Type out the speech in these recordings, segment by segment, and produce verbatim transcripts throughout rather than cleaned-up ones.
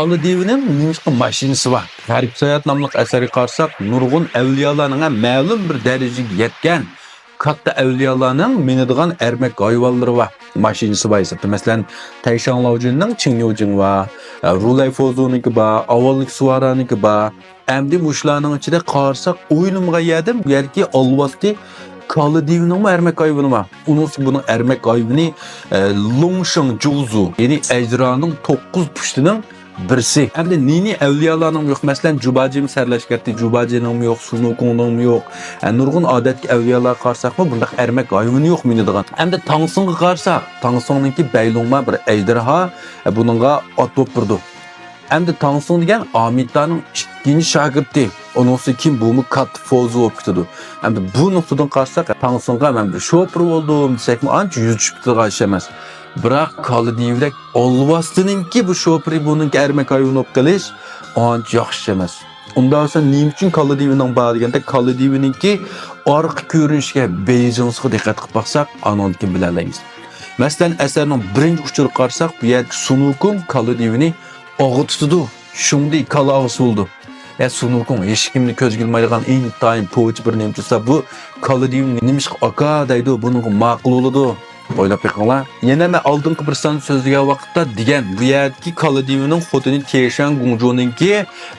كالا دىۋىنىڭ نېمىشقا ماشىنىسى بار؟ غەربىي ساياھەت ناملىق ئەسەرگە قارىساق، نۇرغۇن ئەۋلىيالارنىڭ ھەم مەلۇم بىر دەرىجىگە يەتكەن كاتتا ئەۋلىيالارنىڭ مىنىدىغان ئەرمەك ھايۋانلىرى بار، ماشىنىسى بار ھېسابتا. مەسىلەن، تەيشاڭ لاۋجۈننىڭ چىڭيۇجىڭ بار، رۇلەي فوزۇنىڭكى بار، ئاۋاللىق سۇۋارانىڭكى بار. ئەمدى مۇشۇلارنىڭ ئىچىدە قارىساق، ئويلىمىغان يەردىن بۇ يەردىكى ئالۋاستى كالا دىۋىنىڭمۇ ئەرمەك ھايۋىنى بار. ئۇنىڭ ئۈستىگە بۇنىڭ ئەرمەك ھايۋىنى، ئە، لۇڭشېڭ جۇزۇ، يەنى ئەجدىھانىڭ توققۇز پۇشتىنىڭ بىرسى. ئەمدى نى نى ئەۋلىيالارنىڭمۇ يوق. مەسىلەن، جۇباجىمۇ سەرلەشكەتتى، جۇباجىنىڭمۇ يوق، سۇنۇكۇڭنىڭمۇ يوق. ئە، نۇرغۇن ئادەتتىكى ئەۋلىيالارغا قارىساقمۇ، بۇنداق ئەرمەك ھايۋىنى يوق مىنىدىغان. ئەمدى تاڭسىڭغا قارىساق، تاڭسىڭنىڭكى بەيلۇڭما بىر ئەجدىھا، ئە، بۇنىڭغا ئات بولۇپ تۇرىدۇ. ئەمدى تاڭسىڭ دېگەن ئامىتانىڭ ئىككىنچى شاگىرتى. ئۇنىڭ كېيىن بۇمۇ كاتتا فوزى بولۇپ كېتىدۇ. ئەمدى بۇ نۇقتىدىن قارىساق، تاڭسىڭغا مەن بىر شوپۇر بولدۇم دېسەكمۇ، ئانچە يۈز چۈشۈپ كېتىدىغان ئىش ئەمەس. بىراق كالا دىۋىدەك ئالۋاستىنىڭكى بۇ شوپۇرى، بۇنىڭكى ئەرمەك ھايۋىنى بولۇپ قېلىش ئانچە ياخشى ئىش ئەمەس. ئۇنداق بولسا نېمە ئۈچۈن كالا دىۋىنىڭ بار دېگەندە، كالا دىۋىنىڭكى ئارقا كۆرۈنۈشىگە، بېيجىڭسىغا دىققەت قىلىپ باقساق، ئانىڭدىن كېيىن بىلەلەيمىز. مەسىلەن، ئەسەرنىڭ بىرىنچى ئۇچۇرىغا قارىساق، بۇ يەردىكى سۇنۇكۇڭ كالا دىۋىنى ئاغا تۇتىدۇ. شۇڭدى كالا ئاغىسى بولىدۇ. يا سۇنۇكۇڭ ھېچكىمنى كۆزگە ئىلمايدىغان ئىنتايىن پوچى بىر نېمە تۇرسا، بۇ كالا دىۋىنى نېمىشقا ئاكا دەيدۇ، بۇنىڭغا ماقۇل بولىدۇ. ئويلاپ بېقىڭلار. يەنە مەن ئالدىنقى بىر ساندا سۆزلىگەن ۋاقىتتا دېگەن، بۇ يەردىكى كالا دىۋىنىڭ خوتۇنى تيېشان گۇڭجۇنىڭكى،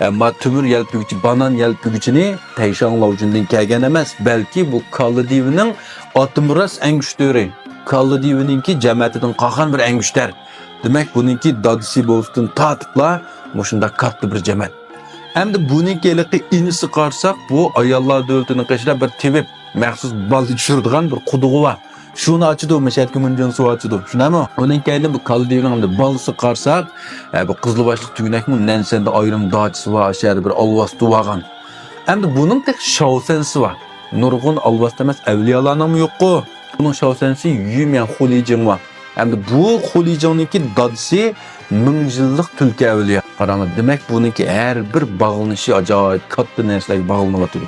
ئە، ما تۆمۈر يەلپۈگۈچى، بانان يەلپۈگۈچىنى تەيشاڭ لاۋجۈندىن كەلگەن ئەمەس، بەلكى بۇ كالا دىۋىنىڭ ئاتىمۇ راست ئەڭگۈشتۈرى، كالا دىۋىنىڭكى جەمەتىدىن قالغان بىر ئەڭگۈشتەر. دېمەك، بۇنىڭكى دادىسى بولۇشتىن تارتىپلا مۇشۇنداق كاتتا بىر جەمەت. ئەمدى بۇنىڭكى ھېلىقى ئىنىسى قارىساق، بۇ ئاياللار دۆلىتىنىڭ قېشىدا بىر تېۋىپ، مەخسۇس بالا چۈشۈرىدىغان بىر قۇدۇقى بار. شۇنى ئاچىدۇ، مەشەدىكى مۇنجۇنسۇ ئاچىدۇ. شۇنداقمۇ؟ ئۇنىڭ كەينىدىن بۇ كالا دىۋىنىڭ بالىسىغا قارىساق، ئە، بۇ قىزىل باشلىق تۈگۈنەكمۇ نەنسەندە ئايرىم داچىسى بار، شەھەردە بىر ئالۋاستى بارغان. ئەمدى بۇنىڭ تېخى شاۋسەنسى بار. نۇرغۇن ئالۋاستى ئەمەس ئەۋلىيالارنىڭمۇ يوققۇ. بۇنىڭ شاۋسەنسى يۈميەن خۇلىجىڭ بار. ئەمدى بۇ خۇلىجىڭنىڭكى دادىسى مىڭ يىللىق تۈلكە ئەۋلىيا. قاراڭلار، دېمەك، بۇنىڭكى ھەر بىر باغلىنىشى ئاجايىپ كاتتا نەرسىلەرگە باغلىنىۋاتىدۇ.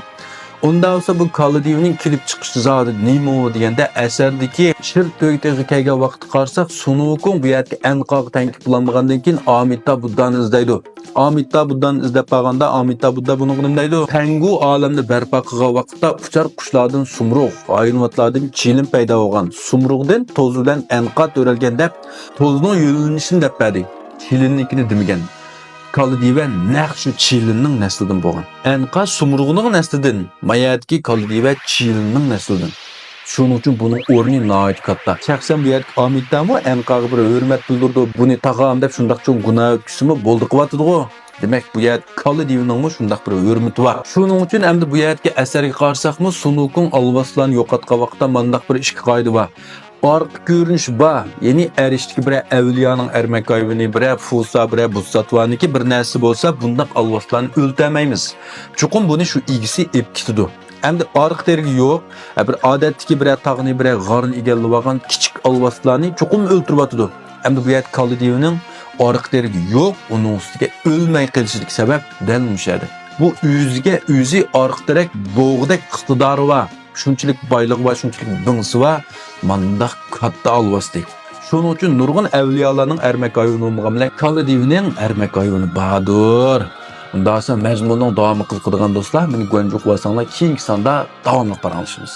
ئۇنداق بولسا، بۇ كالا دىۋىنىڭ كېلىپ چىقىش زادى نېمە دېگەندە، ئەسەردىكى شىر تۆگە تېغىغا كەلگەن ۋاقىتتا قارىساق، سۇنۇكۇڭ بۇ يەردىكى ئەنقاغا تەڭ بولالمىغاندىن كېيىن ئامىتاب بۇددانى ئىزدەيدۇ. ئامىتاب بۇددانى ئىزدەپ بارغاندا، ئامىتاب بۇددا بۇنىڭغا نېمە دەيدۇ؟ پەڭگۇ ئالەمنى بەرپا قىلغان ۋاقىتتا ئۇچار قۇشلاردىن سۇمرۇغ، ھايۋاناتلاردىن چىلىم پەيدا بولغان. سۇمرۇغدىن توز بىلەن ئەنقا تۆرەلگەن دەپ، توزنىڭ يۆنىلىشىنى دەپ بەردى. چىلىننىڭكىنى دېمىگەن. كالا دىۋە نەق شۇ چىلىننىڭ نەسلىدىن بولغان. ئەنقا سۇمرۇغنىڭ نەسلىدىن. ما يەردىكى كالا دىۋە چىلىننىڭ نەسلىدىن. شۇنىڭ ئۈچۈن بۇنىڭ ئورنى ناھايىتى كاتتا. شەخسەن بۇ يەردىكى ئامىتامۇ ئەنقاغا بىر ھۆرمەت بىلدۈرىدۇ، بۇنى تاغام دەپ شۇنداق چوڭ گۇناھ ئۆتكۈزسىمۇ بولدى قىلىۋاتىدىغۇ. دېمەك، بۇ يەردىكى كالا دىۋىنىڭمۇ شۇنداق بىر ھۆرمىتى بار. شۇنىڭ ئۈچۈن ئەمدى بۇ يەردىكى ئەسەرگە قارىساقمۇ، سۇنۇكۇڭ ئالۋاستىلارنى يوقاتقان ۋاقىتتا مانداق بىر ئىككى قائىدە بار. ئارقا كۆرۈنۈش بار، يەنى ئەرشتىكى بىرەر ئەۋلىيانىڭ ئەرمەك ھايۋىنى، بىرەر فۇسا، بىرەر بۇسساتۋانىكى بىر نەرسە بولسا، بۇنداق ئالۋاستىلارنى ئۆلتۈرەلمەيمىز. چوقۇم بۇنى شۇ ئىگىسى ئېلىپ كېتىدۇ. ئەمدى ئارقا تەرىپى يوق، بىر ئادەتتىكى بىرەر تاغنى، بىرەر غارنى ئىگىلىۋالغان كىچىك ئالۋاستىلارنى چوقۇم ئۆلتۈرۈۋاتىدۇ. ئەمدى بۇ يەردە كالا دىۋىنىڭ ئارقا تەرىپى يوق، ئۇنىڭ ئۈستىگە ئۆلمەي قېلىشىدىكى سەۋەب دەل مۇشۇ يەردە. بۇ ئۆزىگە ئۆزى ئارقا تىرەك بوغۇدەك ئىقتىدارى بار. شۇنچىلىك بايلىقى بار، شۇنچىلىك بىڭسى بار، مانداق كاتتا ئالۋاستى. شۇنىڭ ئۈچۈن نۇرغۇن ئەۋلىيالارنىڭ ئەرمەك ھايۋىنى بولمىغان بىلەن كالا دىۋىنىڭ ئەرمەك ھايۋىنى باردۇر. ئۇنداق بولسا مەزمۇننىڭ داۋامى قىزىقىدىغان دوستلار، مېنى گۇەنجۇغا بارساڭلار كېيىنكى ساندا داۋاملىق پاراڭلىشىمىز.